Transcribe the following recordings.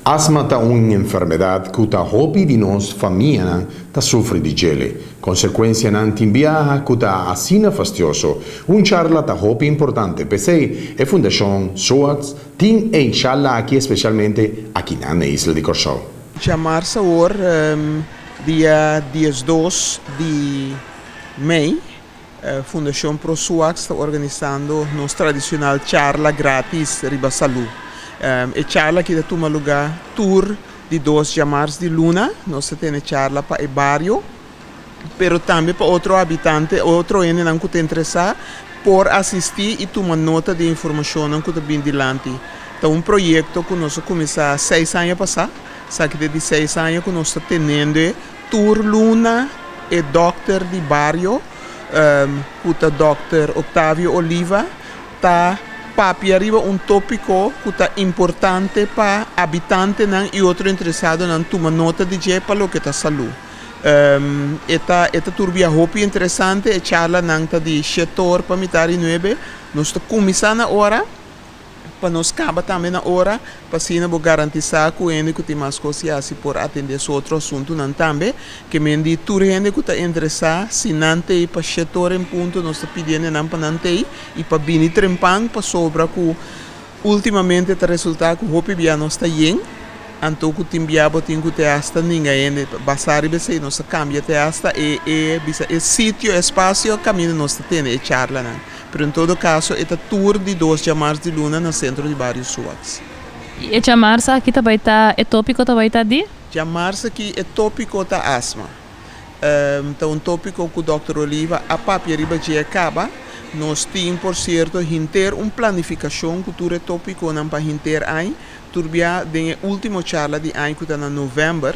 Asma ta un enfermedat ku ta hopi di nos famianan ta sufri di djele. Konsekuensianan tin biaha ku ta asina fastioso. Un charla ta hopi importante, p'esei e Fundashon SUADS tin e charla aki espesialmente akinan na isla di Kòrsou. Djamars awor, dia 12 di mei, Fundashon Pro SUADS ta organisando nos tradishonal charla gratis riba salú. E charla aki ta tuma lugá tur di dos djamars di luna. Nos ta tene charla pa e bario, pero tambe pa otro habitante, otro hendenan ku ta interesá por asistí i tuma nota di e informashonnan ku ta bin dilanti. Ta un proyekto ku nos a kuminsá seis aña pasá. Esaki ta di seis aña ku nos ta tenendo e tur luna e dòkter di bario, ku ta dòkter Octavio Oliva, ta papia riba un tópiko ku ta importante pa abitantenan i otro interesadonan tuma nota di dje pa loke ta salú. E ta e ta tur bia hopi interesante, e charlanan ta di shetor pa mitar di nuebe. Nos ta kuminsá na ora. Pa nos kaba tambe na ora, pa asina bo garantisá ku hende ku tin mas kos di hasi por atendé su otro asuntunan tambe. Ke men di tur hende ku ta interesá, si nan t'ei pa shet ora en punto, nos ta pidiendo nan pa nan t'ei i pa bini trempan pasobra ku últimamente ta resultá ku hopi bia nos ta yen, anto ku tin bia bo tin ku te asta ninga hende. Basá riba esei nos ta kambia te asta e e bisa e sitio, e espasio kaminda nos ta tene e charlanan. Pero en todo caso e ta tur di dos djamars di luna na Centro di Bario Suax. I e djamars aki ta bai ta, e topico ta bai ta di? Djamars aki e topico ta asma. Ta un topico cu Dòkter Oliva a papia riba dje caba. Nos tin por cierto hinter un planificacion cu tur e topiconan pa hinter añ. Tur bia den e ultimo charla di añ cu ta na november,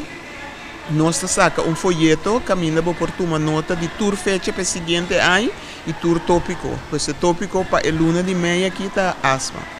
nos ta saca un foyeto caminda bo por tuma nota di tur fecha pa e siguiente añ. I tur tópiko. Pues e tópiko pa e luna di mei aki ta asma.